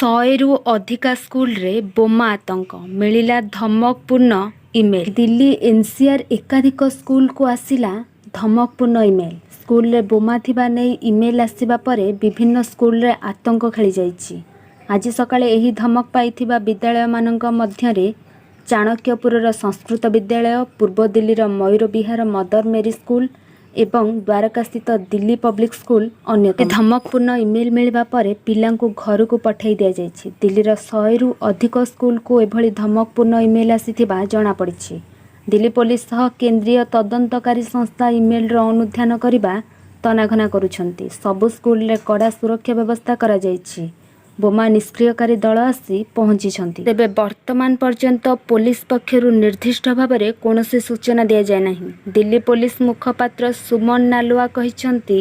100ରୁ ଅଧିକା ସ୍କୁଲରେ ବୋମା ଆତଙ୍କ, ମିଳିଲା ଧମକପୂର୍ଣ୍ଣ ଇମେଲ୍। ଦିଲ୍ଲୀ ଏନ୍ସିଆର୍ ଏକାଧିକ ସ୍କୁଲକୁ ଆସିଲା ଧମକପୂର୍ଣ୍ଣ ଇମେଲ୍। ସ୍କୁଲରେ ବୋମା ଥିବା ନେଇ ଇମେଲ୍ ଆସିବା ପରେ ବିଭିନ୍ନ ସ୍କୁଲରେ ଆତଙ୍କ ଖେଳିଯାଇଛି। ଆଜି ସକାଳେ ଏହି ଧମକ ପାଇଥିବା ବିଦ୍ୟାଳୟମାନଙ୍କ ମଧ୍ୟରେ ଚାଣକ୍ୟପୁରର ସଂସ୍କୃତ ବିଦ୍ୟାଳୟ, ପୂର୍ବ ଦିଲ୍ଲୀର ମୟୂର ବିହାର ମଦର ମେରୀ ସ୍କୁଲ ଏବଂ ଦ୍ୱାରକାସ୍ଥିତ ଦିଲ୍ଲୀ ପବ୍ଲିକ ସ୍କୁଲ ଅନ୍ୟତମ। ଧମକପୂର୍ଣ୍ଣ ଇମେଲ୍ ମିଳିବା ପରେ ପିଲାଙ୍କୁ ଘରକୁ ପଠାଇ ଦିଆଯାଇଛି। ଦିଲ୍ଲୀର 100ରୁ ଅଧିକ ସ୍କୁଲକୁ ଏଭଳି ଧମକପୂର୍ଣ୍ଣ ଇମେଲ୍ ଆସିଥିବା ଜଣାପଡ଼ିଛି। ଦିଲ୍ଲୀ ପୋଲିସ ସହ କେନ୍ଦ୍ରୀୟ ତଦନ୍ତକାରୀ ସଂସ୍ଥା ଇମେଲ୍ର ଅନୁଧ୍ୟାନ କରିବା ତନାଘନା କରୁଛନ୍ତି। ସବୁ ସ୍କୁଲରେ କଡ଼ା ସୁରକ୍ଷା ବ୍ୟବସ୍ଥା କରାଯାଇଛି। ବୋମା ନିଷ୍କ୍ରିୟକାରୀ ଦଳ ଆସି ପହଞ୍ଚିଛନ୍ତି। ତେବେ ବର୍ତ୍ତମାନ ପର୍ଯ୍ୟନ୍ତ ପୋଲିସ ପକ୍ଷରୁ ନିର୍ଦ୍ଦିଷ୍ଟ ଭାବରେ କୌଣସି ସୂଚନା ଦିଆଯାଇ ନାହିଁ। ଦିଲ୍ଲୀ ପୋଲିସ ମୁଖପାତ୍ର ସୁମନ ନାଲୱା କହିଛନ୍ତି,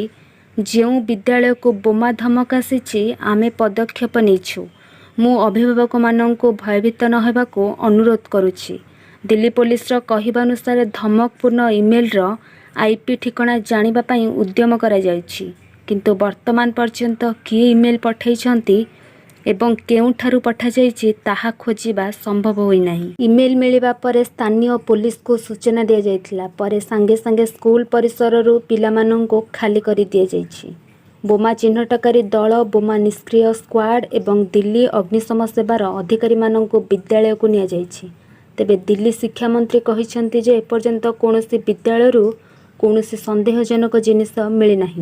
ଯେଉଁ ବିଦ୍ୟାଳୟକୁ ବୋମା ଧମକ ଆସିଛି, ଆମେ ପଦକ୍ଷେପ ନେଇଛୁ। ମୁଁ ଅଭିଭାବକମାନଙ୍କୁ ଭୟଭୀତ ନ ହେବାକୁ ଅନୁରୋଧ କରୁଛି। ଦିଲ୍ଲୀ ପୋଲିସର କହିବାନୁସାରେ, ଧମକପୂର୍ଣ୍ଣ ଇମେଲ୍ର ଆଇପି ଠିକଣା ଜାଣିବା ପାଇଁ ଉଦ୍ୟମ କରାଯାଉଛି। କିନ୍ତୁ ବର୍ତ୍ତମାନ ପର୍ଯ୍ୟନ୍ତ କିଏ ଇମେଲ୍ ପଠାଇଛନ୍ତି ଏବଂ କେଉଁଠାରୁ ପଠାଯାଇଛି, ତାହା ଖୋଜିବା ସମ୍ଭବ ହୋଇନାହିଁ। ଇମେଲ୍ ମିଳିବା ପରେ ସ୍ଥାନୀୟ ପୋଲିସକୁ ସୂଚନା ଦିଆଯାଇଥିଲା। ପରେ ସାଙ୍ଗେ ସାଙ୍ଗେ ସ୍କୁଲ ପରିସରରୁ ପିଲାମାନଙ୍କୁ ଖାଲି କରି ଦିଆଯାଇଛି। ବୋମା ଚିହ୍ନଟକାରୀ ଦଳ, ବୋମା ନିଷ୍କ୍ରିୟ ସ୍କ୍ୱାଡ୍ ଏବଂ ଦିଲ୍ଲୀ ଅଗ୍ନିଶମ ସେବାର ଅଧିକାରୀମାନଙ୍କୁ ବିଦ୍ୟାଳୟକୁ ନିଆଯାଇଛି। ତେବେ ଦିଲ୍ଲୀ ଶିକ୍ଷାମନ୍ତ୍ରୀ କହିଛନ୍ତି ଯେ ଏପର୍ଯ୍ୟନ୍ତ କୌଣସି ବିଦ୍ୟାଳୟରୁ କୌଣସି ସନ୍ଦେହଜନକ ଜିନିଷ ମିଳିନାହିଁ।